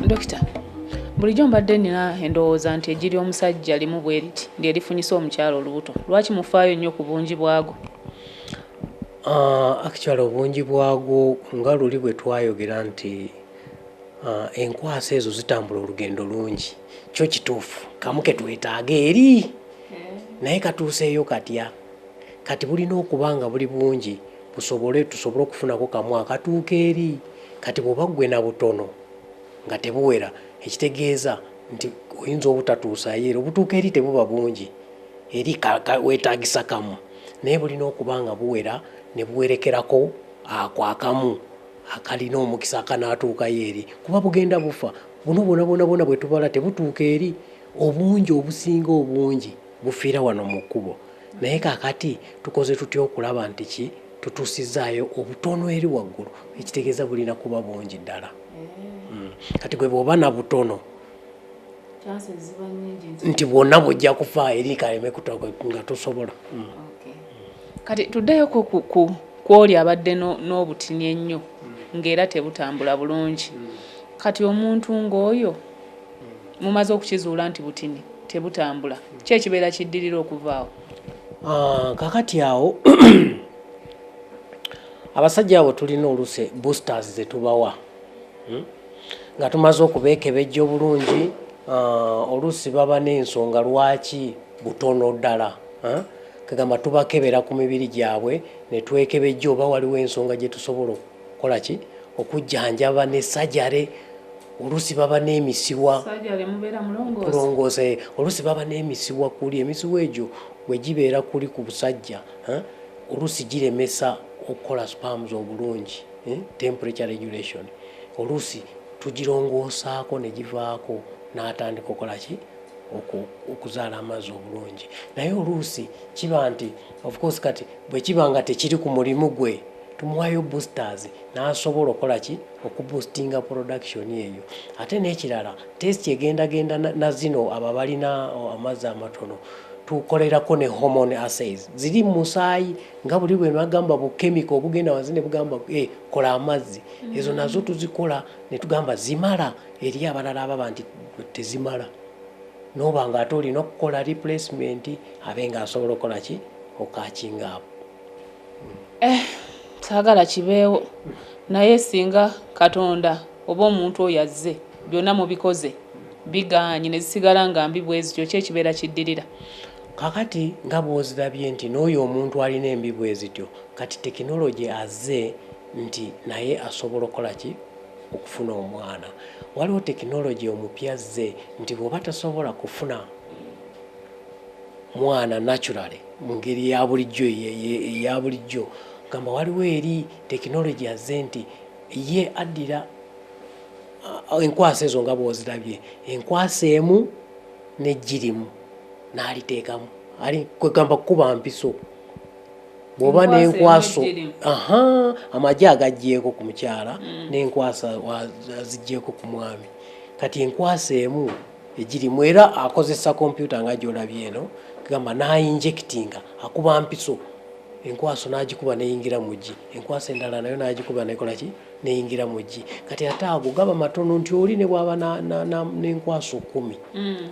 Dokita, bulijjo mbadde nina endowooza nti eggi ly'omusajja limu bwe riti lyerifunyisa omukyala olubuto. Lwaki mufaayo nnyo ku bungi bwago? Actually, obungi bwagwo, nga luli bwe twayogera nti enkwasa ezo zitambula olugendo lungi, kyo kituufu. Kamu ke twetaaga eri, naye katuuseeyo katya? Kati bulina okuba nga buli bungi busobole tusobole okufunako kamu akatuuka eri. Kati bw'oba ggwe na butono nga tebuwera, ekitegeeza nti oyinza obutatuusayo eri. Obutuuka eri tebuba bungi eri, weetaagisa kamu, naye bulina okuba nga buwera ne buwerekerako ako akamu akalina omukisa akanaatuukayo eri, kuba bugenda bufa. Buno bwona bwona bwona bwe tubala tebutuuka eri. Obungi obusinga obungi bufiira wano mu kkubo. Naye kaakati tukoze tutya okulaba nti ki tutuusizaayo obutono eri waggulu? Ekitegeeza bulina kuba bungi ddala. Kati gwe bw'oba na butono, nti bwonna bujja kufa eri kaleme nga tosobola. Kati tuddeyoko kwoli abadde n'obutini ennyo ng'era tebutambula bulungi. Kati omuntu ng'oyo mumaze okukizuula nti butini, tebutambula, ki ekibeera kiddirira okuvaawo? Kakati awo abasajja abo tulina oluse boosters zetubawa, Nga tumaze okubeekebejja obulungi, oluusi baba n'ensonga lwaki butono ddala. Kagamba tubakebera ku mibiri gyabwe ne twekebejja oba waliwo ensonga gye tusobola okukola ki okujjanjaba ne sajare. Oluusi baba n'emisiwa. Kulongoosa. Oluusi baba n'emisiwa kuli, emisiwa egyo bwe gibeera kuli ku busajja, oluusi giremesa okukola sperms obulungi, temperature regulation. Oluusi tugirongoosaako ne givaako n'atandika okukola ki, okuzaala amazzi obulungi. Naye oluusi kiba nti, of course, kati bwe kiba nga tekiri ku mulimu gwe, tumuwayo boosters n'asobola okukola ki, okuboostinga production eyo. Ate n'ekirala, test egendagenda na zino abo abalina amazzi amatono, tukolerako ne hormone assays ziri mu musaayi, nga buli bwe bagamba bukemiko obugenda wansi ne bugamba, "Kola amazzi." Ezo nazo tuzikola ne tugamba zimala eri abalala ababa nti tezimala, noba nga ate olina okukola replacement abe nga asobola okukola ki, okucatchinga up. Saagala kibeewo, naye singa Katonda oba omuntu oyo azze, byonna mubikoze bigaanye ne zisigala nga mbi bwe zityo, ki ekibeera kiddirira? Kakati nga bw'ozirabye nti n'oyo omuntu alina embi bwe zityo, kati tekinologi azze nti naye asobola okukola ki, okufuna omwana. Waliwo tekinologi omupya azze nti bw'oba tasobola kufuna mwana naturally mu ngeri ya bulijjo, eya bulijjo, gamba waliwo eri tekinologi azze nti ye addira enkwasa ezo nga bw'ozirabye, enkwasa emu n'eggirimu n'aliteekamu, ali kwegamba kukuba mpiso bw'oba n'enkwaso, aha, amagi agaggyeko ku mukyala n'enkwasa aziggyeko ku mwami. Kati enkwasa emu egirimu, era akozesa kompyuta nga gy'olabye eno, gamba n'ayinjectinga, akuba mpiso, enkwaso n'agikuba neyingira mu ggi, enkwasa endala nayo n'agikuba nekola ki, neyingira mu ggi. Kati ate ago gaba matono nti oli ne bwaba n'enkwaso 10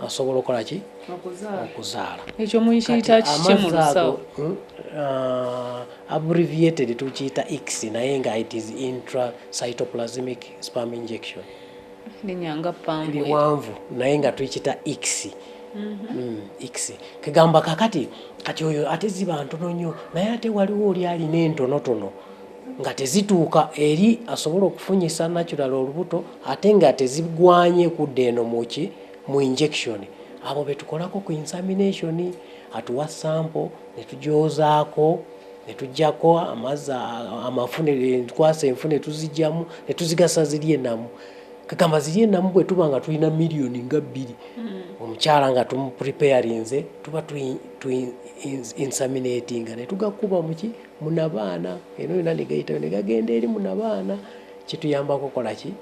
asobola okukola ki, okuzaala. Ekyo mukiyita kiki mu lusawo? Abbreviated tukiyita ICSI, naye nga it is intracytoplasmic sperm injection. Linnya nga ppanvu. Liwanvu, naye nga tukiyita ICSI. ICSI kegamba kakati kati oyo ate ziba ntono nnyo, naye ate waliwo oli alina entonotono nga tezituuka eri asobola okufunyisa natural olubuto, ate nga tezigwanye kudda eno muki, mu injection. Abo betukolako ku insemination, atuwa sample netugyozaako netujjako amazzi amafu, enkwasa enfu netuzijjamu netuzigasa ziri enamu. Kagamba ziri enamu bwe tuba nga tulina miliyoni nga 2, omukyala nga tumupreparinze, tuba tu inseminatinga netugakuba muki, munabaana eno yona negayitayo negagenda eri munabaana. Kituyambako okukola ki,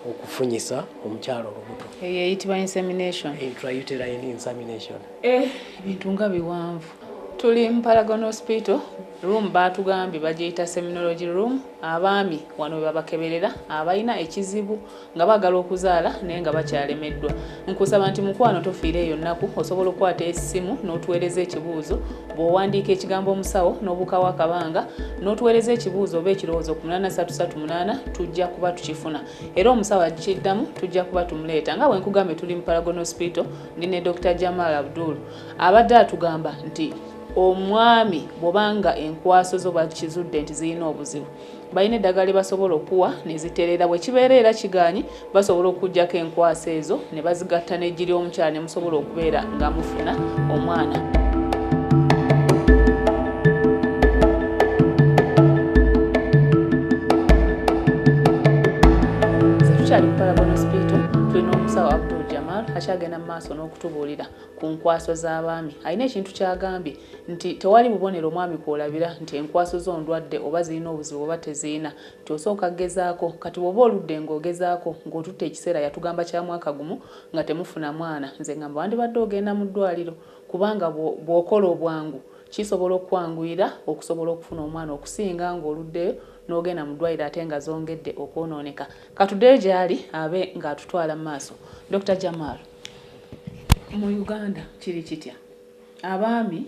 okufunyisa omukyala olubuto. Eyo eyitibwa insemination. Intrauterine insemination. Ebintu nga biwanvu. Tuli mu Paragon Hospital room, baatugambye bagiyita seminology room. Abaami wano we babakeberera abalina ekizibu nga baagala okuzaala naye nga bakyalemeddwa. Nkusaba nti mukwano tofiire eyo nnaku, osobola okukwata essimu n'otuweereza ekibuuzo bw'owandiika ekigambo omusawo n'obuukawo akabanga n'otuweereza ekibuuzo oba ekirowoozo ku 8338, tujja kuba tukifuna era omusawo akiddamu tujja kuba tumuleeta. Nga bwe nkugambye, tuli mu Paragon Hospital, ndi ne Dr Jamal Abdul abadde atugamba nti omwami bw'obanga enkwaso zo bakizudde nti zirina obuzibu, balina eddagala lye basobola okuwa ne zitereera. Bwe kibeera era kigaanyi, basobola okuggyako enkwaso ezo ne bazigatta n'eggi ly'omukyala ne musobola okubeera nga mufuna omwana. Tukyali ku Paragon Hospital, tulina omusawo Abdul Jamal akyagenda mu maaso n'okutubuulira ku nkwaso z'abaami. Alina ekintu ky'agambye nti tewali bubonero omwami kw'olabira nti enkwaso zo ndwadde oba zirina obuzibu oba tezirina, nti osooka gezaako. Kati bw'oba oludde ng'ogezaako ng'otutte ekiseera, yatugamba kya mwaka gumu nga temufuna mwana, nze ngamba wandibadde ogenda mu ddwaliro, kubanga bw'okola obwangu kisobola okwanguyira okusobola okufuna omwana okusinga ng'oluddeyo n'ogenda mu ddwaliro ate nga zongedde okwonooneka. Katuddeyo gy'ali abe ng'atutwala mu maaso. Dr Jamal, mu Uganda kiri kitya? Abaami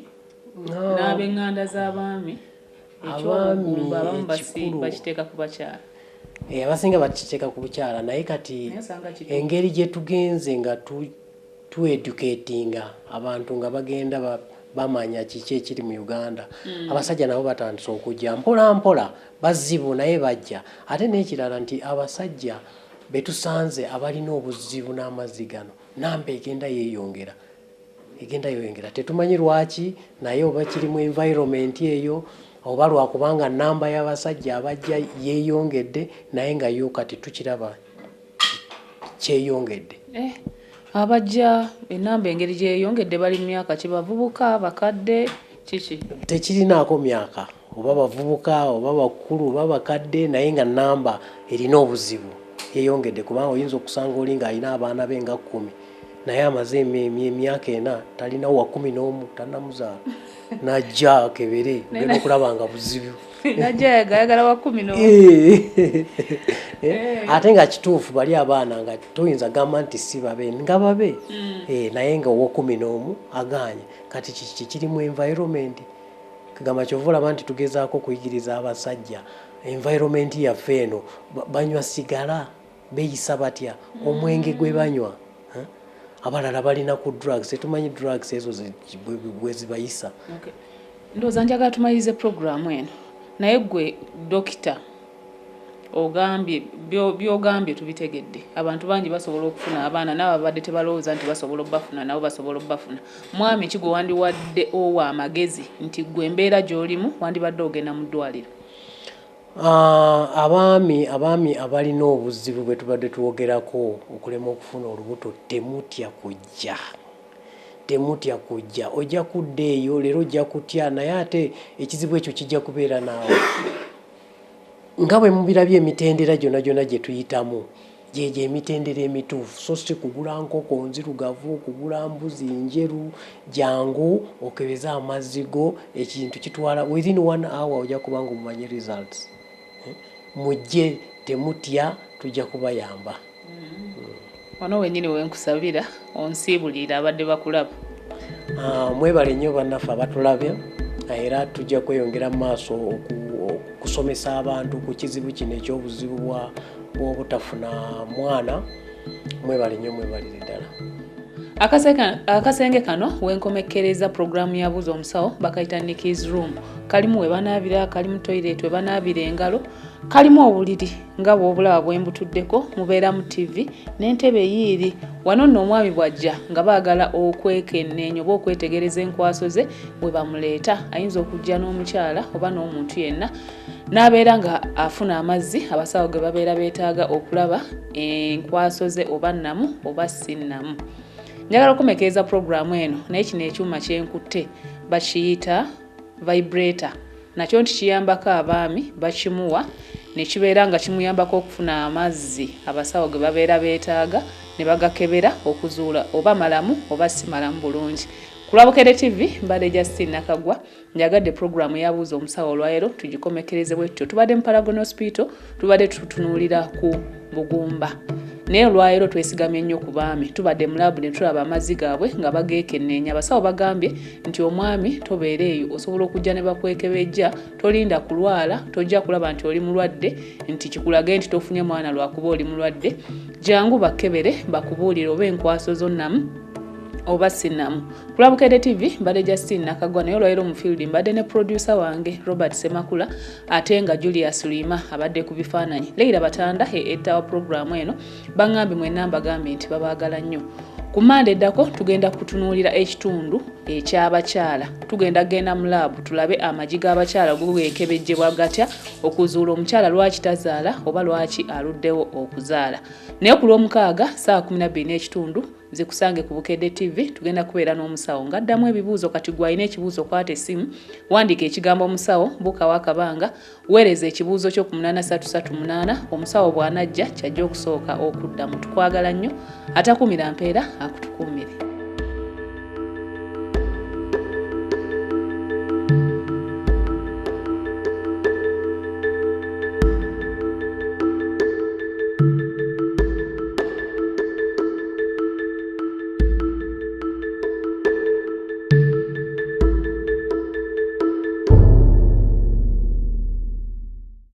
n'ab'eŋŋanda z'abaami, ekyobugumba abamu bakiteeka ku bakyala. Abasinga bakiteeka ku bukyala, naye kati engeri gye tugenze nga tueducatinga abantu nga bagenda bamanya kiki ekiri mu Uganda, abasajja nabo batandise okujja mpola mpola, bazibu naye bajja. Ate n'ekirala nti abasajja betusanze abalina obuzibu n'amazzi gano, namba egenda yeeyongera, egenda yeeyongera. Tetumanyi lwaki, naye oba kiri mu environment eyo oba lwakubanga namba y'abasajja abajja yeeyongedde, naye nga yo kati tukiraba kyeyongedde. Abajja enamba engeri gyeyongedde bali mu myaka ki? Bavubuka, bakadde, kiki? Tekirinaako myaka, oba bavubuka oba bakulu oba bakadde, naye nga namba erina obuzibu yeyongedde, kubanga oyinza okusanga oli ng'alina abaana be nga 10, naye amaze emyaka 4 talina wa 11, tannamuzaala, najja akebere ogenda okulaba nga buzibu. Najja yagayagala wa 11. Ate nga kituufu bali abaana nga toyinza gamba nti si babe, nga babe, naye nga owa 11 agaanye. Kati kiki kiri mu environment? Kagamba kyova olaba nti tugezaako okuyigiriza abasajja environment yaffe eno, banywa sigala, beeyisa batya, omwenge gwe banywa, abalala balina ku drugs, tetumanyi drugs ezo bwe zibayisa. Ndowooza njagala tumalirize puroguramu eno, naye gwe dokita ogambye byogambye tubitegedde. Abantu bangi basobola okufuna abaana, naabo babadde tebalowooza nti basobola obbafuna nabo basobola obbafuna. Mwami ki gwe wandiwadde owa amagezi nti gwe embeera gy'olimu wandibadde ogenda mu ddwaliro? Abaami abalina obuzibu bwe tubadde twogerako okulema okufuna olubuto, temutya kujja, temutya kujja. Ojja kudda eyo leero ojja kutya, naye ate ekizibu ekyo kijja kubeera naawe. Nga bwe mubirabye emitendera gyonna gyonna gye tuyitamu, gyegyo emitendera emituufu, so si kugula nkoko nzirugavu, kugula mbuzi njeru. Jangu okebeze amazzi go, ekintu kitwala within 1 hour ojja kuba nga omumanyi results. Mujje, temutya, tujja kubayamba. Wano wennyini wenkusabira onsiibulira abadde bakulaba. Mwebale nnyo bannaffe abatulabye, era tujja kweyongera mu maaso okusomesa abantu ku kizibu kino ekyobuzibu bw'obutafuna mwana. Mwebale nnyo, mwebalire ddala. Akasenge kano wenkomekkereza puroguramu ya Buuza Omusawo bakayita Nikki's Room. Kalimu we banaabira, kalimu toilet we banaabira engalo, kalimu obuliri nga bw'obulaba bwe mbutuddeko, mubeeramu TV n'entebe yiiri. Wano nno omwami bw'ajja nga baagala okwekenneenya oba okwetegereza enkwaso ze bwe bamuleeta, ayinza okujja n'omukyala oba n'omuntu yenna n'abeera nga afuna amazzi abasawo ge babeera beetaaga okulaba enkwaso ze oba nnamu oba si nnamu. Njagala okumekereza puroguramu eno, naye kino ekyuma kyenkutte bakiyita vibrator, nakyo nti kiyambako abaami, bakimuwa ne kibeera nga kimuyambako okufuna amazzi abasawo ge babeera beetaaga ne bagakebera okuzuula oba malamu oba si malamu bulungi. Ku lwa Bukedde TV mbadde Justine Nakagwa, njagadde puroguramu yabuuza omusawo olwaleero tugikomekereze bwe tutyo. Tubadde mu Paragon Hospital, tubadde tutunuulira ku bugumba, naye olwaleero twesigamye nnyo ku baami. Tubadde mu laabu ne tulaba amazzi gaabwe nga bageekenneenya. Abasawo bagambye nti omwami tobeera eyo, osobola okujja ne bakwekebejja, tolinda kulwala, tojja kulaba nti oli mulwadde nti kikulage nti tofunye mwana lwakuba oli mulwadde. Jangu bakkebere bakubuulire oba enkwaso zo nnamu oba sinnamu. Ku lwa Bukedde TV mbadde Justine Nakagwa, naye olwaleero mu field mbadde ne producer wange Robert Semakula, ate nga Julius Lwima abadde ku bifaananyi. Leila Batanda ettawa puroguramu eno. Baŋŋambye mwenna mbagambye nti babaagala nnyo. Ku Mmande eddako tugenda kutunuulira ekitundu eky'abakyala. Tugenda genda mu laabu tulabe amagi g'abakyala go geekebejjebwa gatya okuzuula omukyala lwaki tazaala oba lwaki aluddewo okuzaala. Naye ku Lwomukaaga ssaawa 12:15 zikusange ku Bukedde TV, tugenda kubeera n'omusawo ng'addamu ebibuuzo. Kati gwe alina ekibuuzo, kwata essimu, wandiika ekigambo omusawo, buukawo akabanga, weereza ekibuuzo kyo ku 8338. Omusawo bw'anajja kyajja okusooka okuddamu. Tukwagala nnyo, atakuumira mpeera akutukuumire.